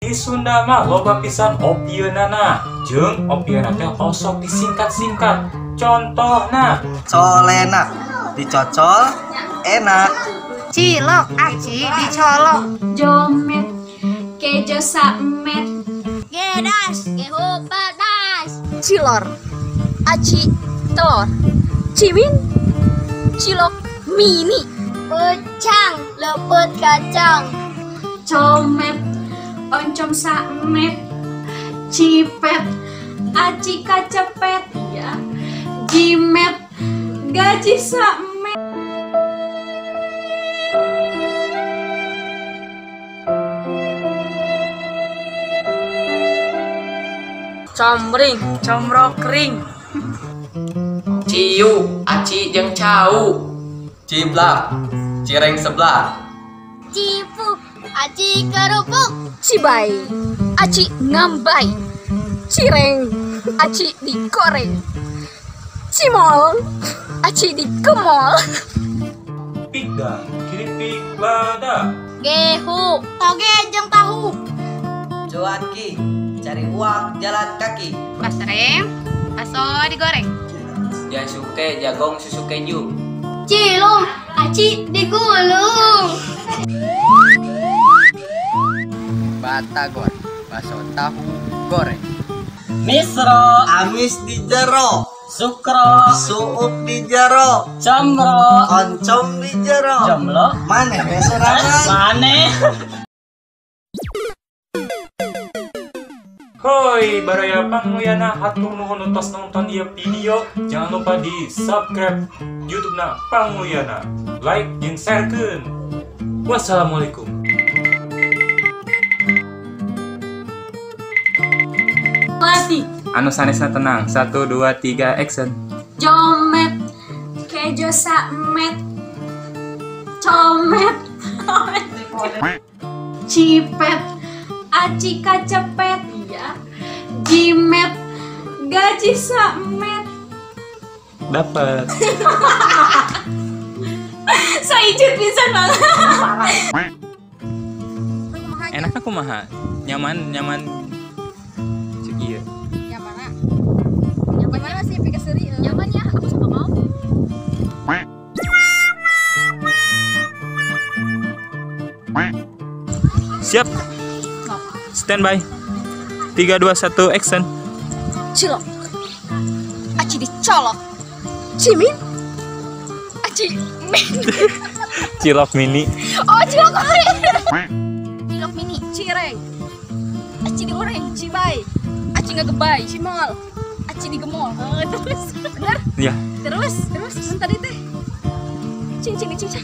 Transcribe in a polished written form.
Di Sunda mah loba pisan opieunana, jeung opieuna teh osok disingkat-singkat. Contohna, colenak dicocol enak. Cilok aci dicolok. Jomet kejo samet. Gedas gehu pedas. Cilor aci telur. Ciwin cilok mini. Pecang lepet kacang. Comet oncom samet. Cipet aci kacepet ya. Jimet gaji samet. Comring comro kering. Ciu aci jeung cau. Ciblak cireng sebelah. Cipuk aci kerupuk. Cibai aci ngambay. Cireng aci digoreng. Cimol aci dikemol. Pigdang keripik lada. Gehu toge jeung tahu. Cuanki cari uang jalan kaki. Basreng aso digoreng. Jasuke jagong susu keju. Cilung aci digulung. Batagor bakso tahu goreng. Misro amis di jero. Sukro suuk di jero. Comro oncom di jero. Jomlo maneh sorangan maneh. Hoi baraya Pangmulyana, hatur nuhun tos nonton ieu video. Jangan lupa di subscribe YouTube na Pangmulyana, like jeung share keun. Wassalamualaikum. Mati. Anu sanesna tenang. 1 2 3 action. Jomet kejo samet. Comet. Cipet aci kacepet ya. Jimet gaji samet. Dapat. Saijut pisan banget. Enaknya kumaha? Nyaman nyaman. Cek ieu. Nyaman. Nyaman masih pikir seri. Nyaman ya, aku suka mau. Siap. Stand by. 3 2 1 action. Cilok aci dicolok. Cimin aci mini. Cilok mini. Oh cilok mini. Cilok mini. Cireng aci digoreng. Cibai aci ngegebay. Cimol aci digemol. Oh, terus bener? Iya. Terus terus tadi teh cincin cincin.